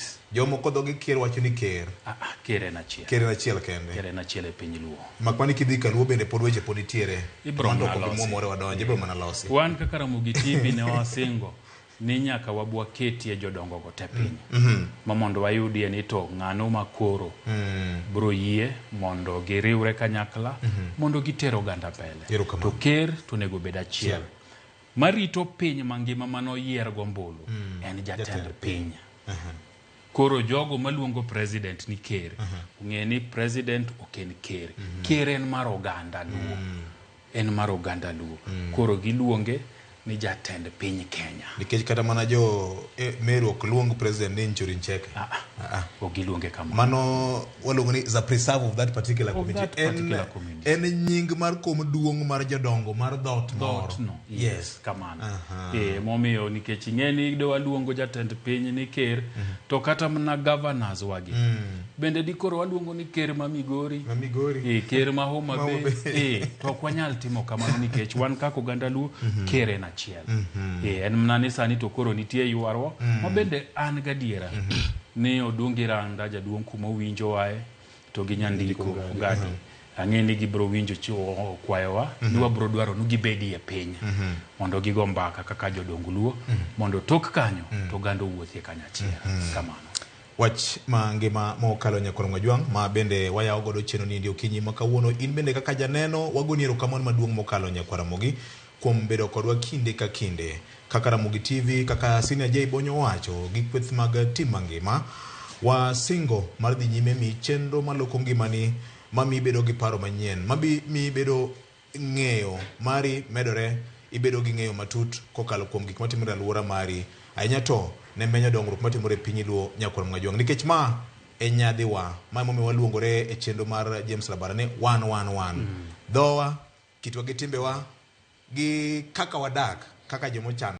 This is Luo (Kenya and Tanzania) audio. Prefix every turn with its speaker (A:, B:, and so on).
A: Yes.
B: Jomoko dhogi kier wacho ni ker.
A: Ah, ah, ker en achiel.
B: Ker en achiel kende.
A: Ker en achiel e piny Luo.
B: Mak mana kidhi Kaluo bende pod weche pod nitiere.
A: Ibro
B: Mano
A: mana
B: ok
A: losi.
B: obi wadonjo, ibro mana losi.
A: Wan kaka Ramogi TV ne wasingo ni nyaka wabwa ketie jodongo go te piny. Ma mondo wayudie ni to ng'ano ma koro bro yie mondo giriwre kanyakla mondo giter oganda mbele.
B: Erokamano.
A: To ker to onego bed achiel.
B: Achiel.
A: Marito piny mangima manoyier gombulu en jatend
B: Jatend
A: piny. Koro jogo maluongo president ni ker, ong'e ni president ok en ker. Ker en mar oganda Luo. En mar oganda Luo. Koro giluonge ni jatend piny Kenya.
B: Nikech kata mana jo Meru ok luong president ni Nchuri Ncheke.
A: Ah, ah. Ok giluonge kamano.
B: Mano waluongo ni the preserve of that particular
A: Of
B: community.
A: that particular community.
B: En nying mar kom duong' mar jodongo mar dhoot moro.
A: Dhoot no.
B: Yes.
A: Kamano. Eh, momiyo nikech ing'e ni do waluongo jatend piny ni ker, to kata mana governors wagi. Bende dikoro waluongo ni ker ma Migori.
B: Ma Migori.
A: Eh, ker ma Homa
B: Ma Homa
A: Bay.
B: Bay.
A: Eh, to ok wanyal timo kamano nikech wan kaka oganda Luo, ker en achiel. Eh, en mana ni sani to koro nitie ywaruok, ma bende an gadiera ni Odungi Randa jaduong' kuma owinjowae to gi Nyandiko Ongadi. Ang'e ni gibro winjo chiwo kwayowa ni wabro dwaro ni gibedie piny mondo gigo mbaka kaka jodong Luo mondo tok kanyo to oganda owuothie kanyachiel. Kamano.
B: Wach mangima mokalo nyakwar Mwajwang' ma bende wayawo godo chenro ni okinyi ma kawuono. In bende kaka janeno wagoni erokamano maduong' mokalo nyakwar Ramogi kuom bedo kodwa kinde ka kinde. Kaka Ramogi TV, kaka Senior J Bonyo owacho gi kweth mag tim mangima, wasingo mar dhi nyime mi chenro maloko ngimani, mamiyi bedo gi paro manyien, mamiyi bedo ng'eyo mari medore, ibedo gi ng'eyo matut kokalo kuom gik matimore e alwora mari, ahinya to ne menyo dongruok matimore e piny Luo nyakwar Mwajwang'. Nikech ma e nyadhiwa, ma emomiyo waluongore e chenro mar James Rabara ni wan wan wan. Dhowa, kitwa gi timbewa, gi kaka wadak, kaka jomochando.